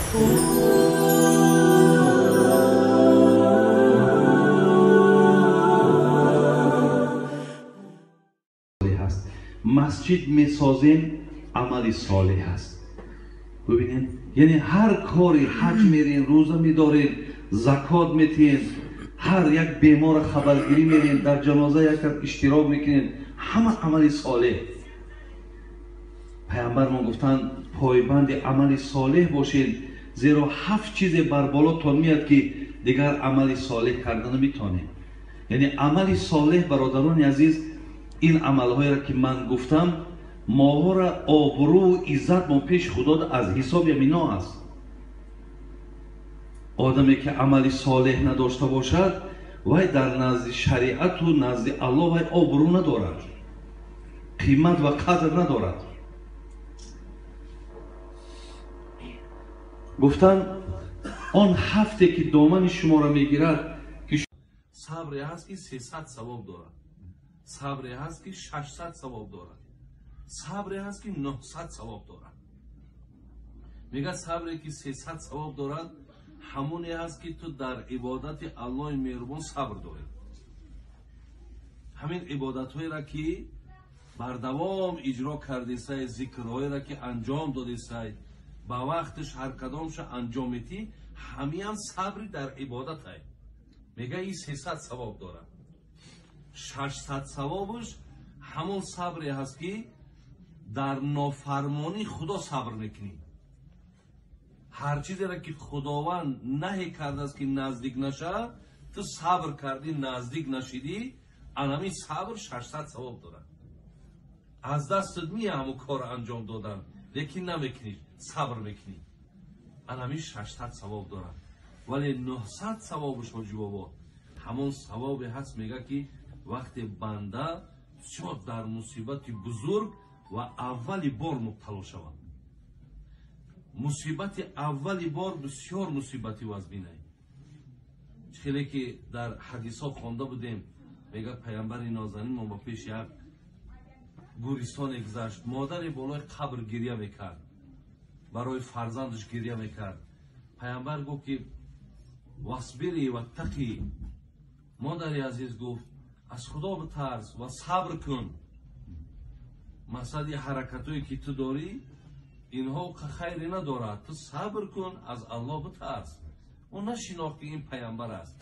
Масҷид месозем, амали солеҳ аст. Бибинед, яъне ҳар кори ҳаҷ мерем, рӯза медорем, закот метиҳем, ҳар як бемора хабаргирӣ мерем, дар ҷаноза як иштирок мекунем, ҳама амали солеҳ. Пайғамбармон гуфтанд пойбанди амали солеҳ бошед, зеро ҳафт чизе бар болотон меяд ки дигар амали солеҳ карда наметонем. Яъне амали солеҳ, бародарони азиз, ин амалҳоеро ки ман гуфтам, моҳоро обрӯ иззат мо пеши Худо аз ҳисоби мино аст. Одаме ки амали солеҳ надошта бошад, вай дар назди шариату назди Аллоҳ вай обрӯ надорад, қимат ва қадр надорад. Гуфтанд он ҳафте ки домани шуморо мегирад, ки сабре ҳаст ки 300 савоб дорад, сабре ҳаст ки 600 савоб дорад, сабре ҳаст ки 900 савоб дорад. Мегӯяд сабре ки 300 савоб дорад ҳамоне ҳаст ки ту дар ибодати Аллоҳи меҳрубон сабр дорӣ. Ҳамин ибодатҳоеро ки бардавом иҷро кардесай, зикрҳоеро ки анҷом додесай, ба вақташ ҳар кадомша анҷом метӣ, ҳамиам сабри дар ибодатай. Мегӯяд ин 300 савоб дорад. 600 савобаш ҳамон сабре ҳаст ки дар нофармонии Худо сабр мекунӣ. Ҳар чизеро ки Худованд наҳӣ кардааст ки наздик наша, ту сабр кардӣ, наздик нашидӣ, анамин сабр 600 савоб дорад. Аз дастат мея ҳамон корро анҷом додан, лекин намекунӣ, сабр мекунӣ. Анамин 600 савоб дорад. Вале 900 савобаш, ҳоҷи бобо, ҳамон савобе ҳаст, мегӯяд ки вақте банда бисёр дар мусибати бузург ва аввали бор мубтало шавад. Мусибати аввали бор бисёр мусибати вазминай. Хеле ки дар ҳадисҳо хонда будем, мегӯяд пайғамбари нозанин мо ба пеши як гӯристоне гузашт, модаре болои қабр гиря мекард, барои фарзандаш гиря мекард. Пайғамбар гуфт ки васбири ваттақӣ, модари азиз гуфт аз Худо битарс ва сабр кун. Мақсади ҳаракатҳое ки ту дорӣ инҳо хайре надорад, ту сабр кун, аз Аллоҳ битарс. Ӯ нашинохт ки ин пайғамбар аст.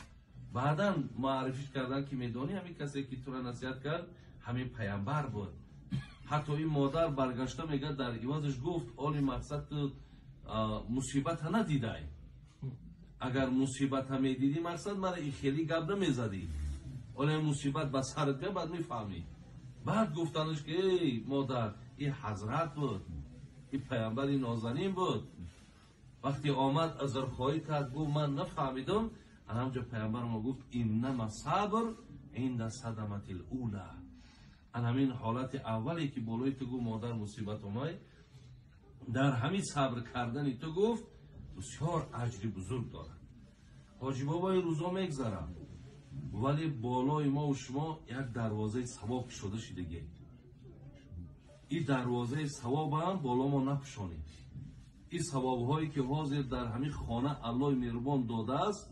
Баъдан муаррифӣ карданд ки медонӣ ҳамин касе ки туро насиҳат кард ҳамин пайғамбар буд. Ҳатто ин модар баргашта мегӯяд дар ивазаш гуфт оли мақсад ту мусибата надидай, агар мусибата медидӣ мақсад мара ин хеле гап намезадӣ, оли мусибат ба сарат биё баъд мефаҳмӣ. Баъд гуфтанаш ки эй модар, ин ҳазрат буд, ин пайғамбари нозанин буд. Вақте омад узрхоҳӣ кард, гуфт ман нафаҳмидам. Анамҷо пайғамбар мо гуфт иннама сабр инда садаматил ула. Ан ҳамин ҳолати аввале ки болои ту гуфт модар мусибат омад, дар ҳамин сабр кардани ту гуфт бисёр аҷри бузург дорад. Ҳоҷи бобои рӯзо мегзарад, вале болои мо шумо як дарвозаи савоб кушода шидагӣ. Ин дарвозаи савобам боло мо напӯшонем. Ин савобҳое ки ҳозир дар ҳамин хона Аллоҳи меҳрубон додааст,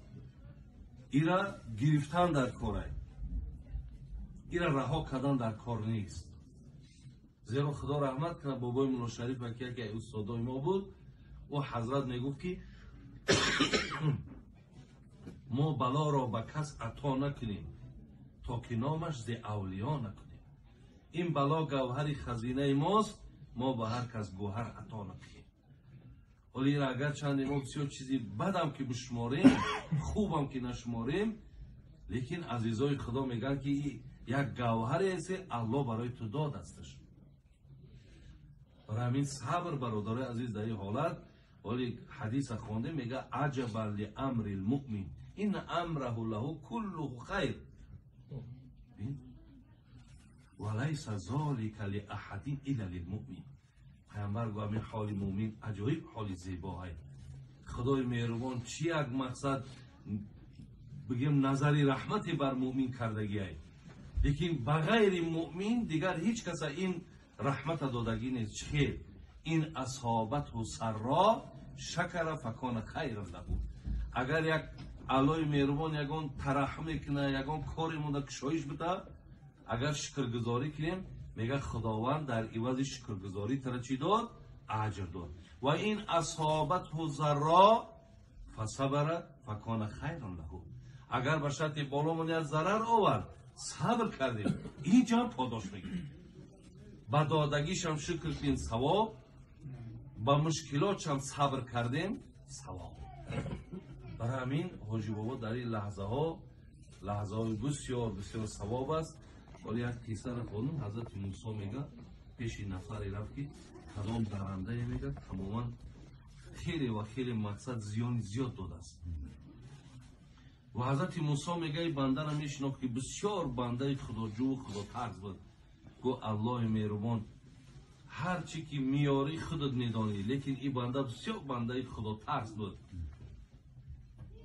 ира гирифтан дар корай, ира раҳо кардан дар кор нест. Зеро Худо раҳмат кунад бобои Мулло Шариф ки яке аз устодои мо буд, ӯ ҳазрат мегуфт ки мо балоро ба кас ато накунем то ки номаш зи авлиё накунем. Ин бало гавҳари хазинаи мост, мо ба ҳар кас гӯҳар ато накунем. Ҳоло ира агарчанде мо бисёр чизи бадам ки бишуморем, хубам ки нашуморем, лекин азизои Худо мегӯянд ки як гавҳарест Аллоҳ барои ту додасташ. Барои ҳамин сабр, бародарои азиз, дар ин ҳолат ҳоли ҳадиса хондем, мегӯяд аҷабан ли амри лмуъмин инна амраҳу лаҳу куллуҳу хайр ва лайса золика ли аҳадин илла лилмуъмин. Пайғамбар гуфт ҳамин ҳоли муъмин аҷоиб ҳоли зебоҳай. Худои меҳрубон чӣ як мақсад бигем назари раҳмате бар муъмин кардагиай, лекин ба ғайри муъмин дигар ҳеҷ каса ин раҳмата додагӣ нест. Чӣ хел ин асобатҳу сарро шакара факона хайран лаҳу. Агар як Аллоҳи меҳрубон ягон тараҳҳум мекунад, ягон кори монда кушоиш буда, агар шукргузорӣ кунем, мега Худованд дар ивази шукргузорӣ тара чӣ дод? Аҷр дод. Ва ин асобатҳу зарро фасабара факона хайран лаҳу. Агар ба шарти боломон як зарар овард, сабр кардем, инҷа ҳам подош мегирем. Ба додагишам шукр кунем, савоб, ба мушкилотшам сабр кардем, савоб. Барои ҳамин ҳоҷи бобо дар ин лаҳзаҳо, лаҳзаҳои бисёр бисёр савоб аст. Ҳоло як қиссаро хондум, ҳазрати Мусо мега пеши нафаре рафт ки кадом дарандае мега тамоман хеле ва хеле мақсад зиёни зиёд додааст. Ва ҳазрати Мусо мега ин бандара мешинохт ки бисёр бандаи худоҷӯву худотарс буд. Гуфт Аллоҳи меҳрубон, ҳар чӣ ки меёрӣ худат медонӣ, лекин ин банда бисёр бандаи худотарс буд.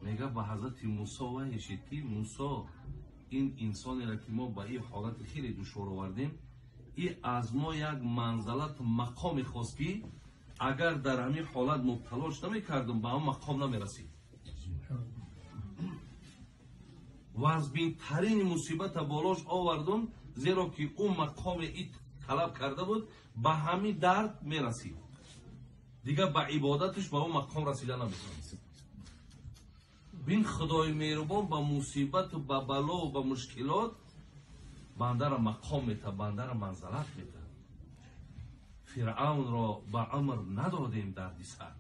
Мега ба ҳазрати Мусо ваҳй шид ки Мусо, ин инсонеро ки мо ба ин ҳолати хеле душвор овардем, ин аз мо як манзалату мақоме хост ки агар дар ҳамин ҳолат мубталош намекардум, ба ҳамон мақом намерасид. Вазбинтарин мусибата болош овардум, зеро ки ӯ мақоме ин талаб карда буд, ба ҳамин дард мерасид. Дигар ба ибодаташ ба он мақом расида наметавонист. Бин Худои меҳрубон ба мусибату ба балову ба мушкилот бандара мақом мета, бандара манзалат мета. Фиръавнро ба умр надодем дарди сар.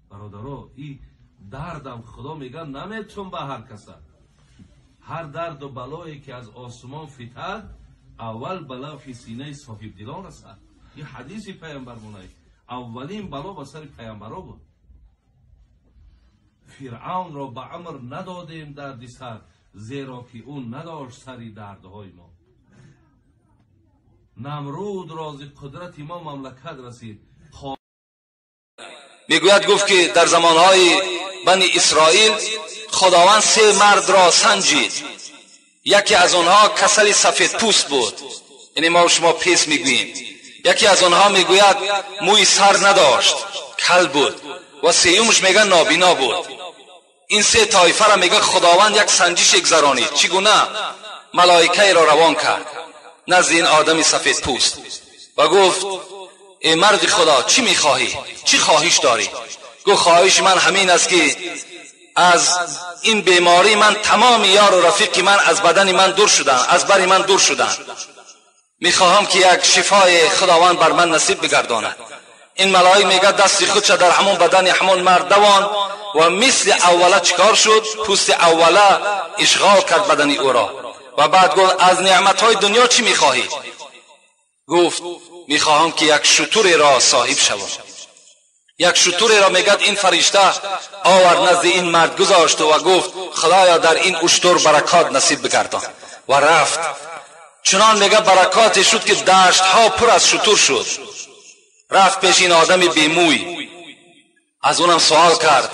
Бародаро, ин дардам Худо мега наметун ба ҳар каса. Ҳар дарду балое ки аз осмон фитад, аввал ба лавҳи синаи соҳибдилон расад. Ин ҳадиси паямбар монай. Аввалин бало ба сари паямбаро буд. Фиръавнро ба умр надодем дарди сар, зеро ки ӯ надошт сари дардҳои мо. Намруд рози қудрати мо мамлакат расид. Мегӯяд гуфт ки дар замонҳои бани Исроил Худованд се мардро санҷид. Яке аз онҳо касали сафедпӯст буд, яъне мо шумо пес мегӯем. Яке аз онҳо мегӯяд мӯи сар надошт, кал буд, ва сеюмаш мега нобино буд. Ин се тоифаро мега Худованд як санҷиш гузаронид. Чӣ гуна? Малоикаеро равон кард назди ин одами сафедпӯст ва гуфт: эй марди Худо, чӣ мехоҳӣ? Чӣ хоҳиш дорӣ? Гуфт: хоҳиши ман ҳамин аст ки аз ин беморӣ ман тамоми ёру рафиқи ман аз бадани ман дур шуданд, аз бари ман дур шуданд. Мехоҳам ки як шифои Худованд бар ман насиб бигардонад. Ин малоик мега дасти худша дар ҳамон бадани ҳамон мард давон ва мисли аввала чикор шуд? Пӯсти аввала ишғол кард бадани ӯро. Ва баъд гуфт: аз неъматҳои дунё чӣ мехоҳӣ? Гуфт: мехоҳам ки як шутуреро соҳиб шавам. Як шутуреро мегӯяд ин фаришта овард назди ин мард гузошт ва гуфт: Худоё, дар ин уштур баракот насиб бигардон. Ва рафт. Чунон мега баракоте шуд ки даштҳо пур аз шутур шуд. Рафт пеши ин одами бемӯй, аз унам суол кард.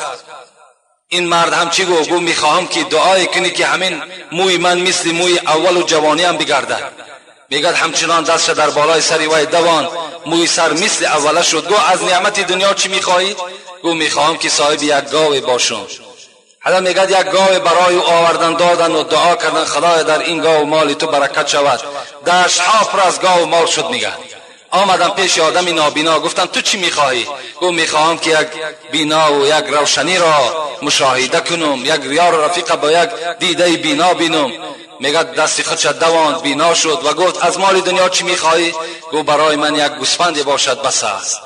Ин мард ҳам чӣ гуфт? Гуфт: мехоҳам ки дуое кунӣ ки ҳамин мӯи ман мисли мӯи аввалу ҷавониам бигардад. Мегӯяд ҳамчунон дастша дар болои сари вай давон, мӯи сар мисли аввала шуд. Гуфт: аз неъмати дунё чӣ мехоҳӣ? Гуфт: мехоҳам ки соҳиби як гове бошам. ҳада мегӯяд як гове барои ӯ овардан додан ва дуо кардан: Худоё, дар ин гову моли ту баракат шавад. Даштҳо пур аз гову мол шуд. Мегӯяд омадам пеши одами нобино, гуфтам: ту чӣ мехоҳӣ? Гуфт: мехоҳам ки як бинову як равшаниро мушоҳида кунам, як ёру рафиқа бо як дидаи бино бинам. Мегӯяд дасти худша давонд, бино шуд ва гуфт: аз моли дунё чӣ мехоҳӣ? Гуфт: барои ман як гӯсфанде бошад бас аст.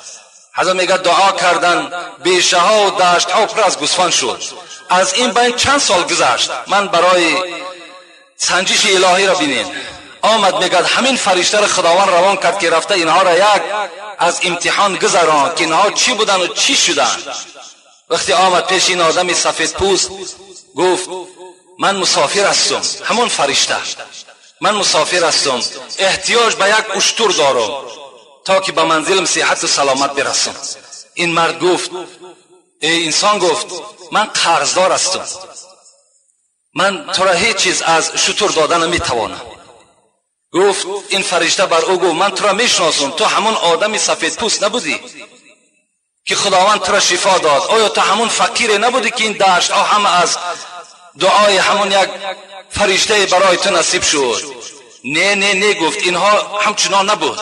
ҳазрат мегӯяд дуо кардан, бешаҳо даштҳо пур аз гӯсфанд шуд. Аз ин байн чанд сол гузашт. Ман барои санҷиши илоҳиро бинем. Омад мегӯяд ҳамин фариштаро Худованд равон кард ки рафта инҳоро як аз имтиҳон гузаронд ки инҳо чӣ будан ва чӣ шуданд. Вақте омад пеши ин одами сафедпӯст, гуфт: ман мусофир ҳастам, ҳамон фаришта, ман мусофир ҳастам, эҳтиёҷ ба як уштур дорам то ки ба манзилам сиҳату саломат бирасам. Ин мард гуфт: эй инсон, гуфт: ман қарздор ҳастам, ман туро ҳеҷ чиз аз шутур дода наметавонам. Гуфт ин фаришта бар ӯ гуфт: ман туро мешиносам, ту ҳамон одами сафедпӯст набудӣ که خداوند تو را شفا داد؟ آیا تو همون فقیر نبودی که این دشت ها همه از دعای همون یک فرشته برای تو نصیب شد؟ نه نه نه، گفت اینها همچنان نبود.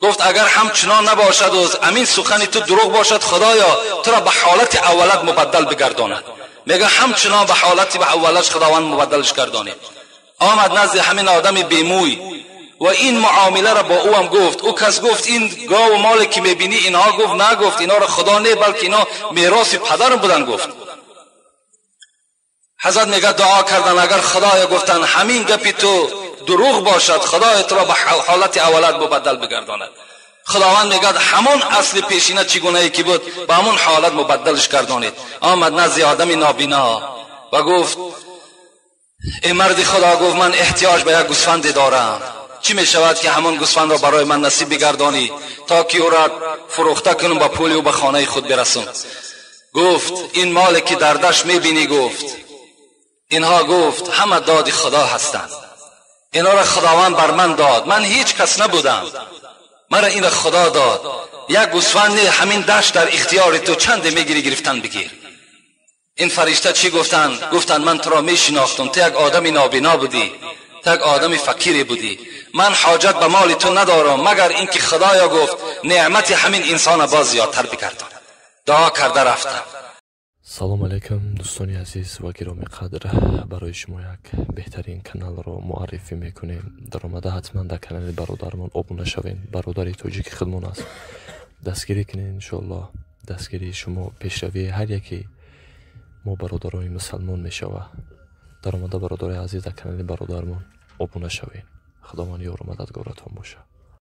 گفت اگر همچنان نباشد و امین سخنی تو دروغ باشد، خدایا تو را به حالت اولت مبدل بگرداند. میگه همچنان به حالت به اولش خداوند مبدلش گردانید. آمد نزد همین آدم بیموی و این معامله را با او هم گفت. او کس گفت این گاو و مال که میبینی اینها؟ گفت نه، گفت اینا را خدا نه، بلکه اینا میراث پدرم بودن. گفت حضرت میگه دعا کردن اگر خدایا گفتن همین گپی تو دروغ باشد، خدای تو را به حالت اولت مبدل بگرداند. خداوند میگه همون اصل پیشینه چگونه ای که بود به همون حالت مبدلش گردانید. آمد نزد آدم نابینا و گفت ای مرد خدا، گفت من احتیاج به یک گوسفند دارم، چی می شود که همون گوسفند را برای من نصیب بگردانی تا که او را فروخته کنم با پولی و به خانه خود برسم؟ گفت این مال که در دشت میبینی، گفت اینها، گفت همه داد خدا هستند، اینا را خداوند بر من داد، من هیچ کس نبودم، مرا این خدا داد. یک گوسفند همین دشت در اختیار تو، چند میگیری گرفتن بگیر. این فرشته چی گفتن؟ گفتن من تو را میشناختم، تو یک آدم نابینا بودی، تو یک آدم فقیری بودی، من حاجت به مال تو ندارم مگر اینکه خدایا گفت نعمت همین انسان باز زیادتر بگردان. دعا کرده رفتم. Салом алейкум, дӯстони азиз ва гиромӣ қадр. Барои шумо як беҳтарин каналро муаррифӣ мекунем. Даромада ҳатман дар канали бародармон обуна шавем. Бародари тоҷики худмон аст, дастгирӣ кунед. Иншоаллоҳ, дастгирии шумо пешравии ҳар яке мо бародарони мусалмон мешавад. Даромада, бародари азиз, дар канали бародармон обуна шавед. Худованд ёру мададгоратон бошад.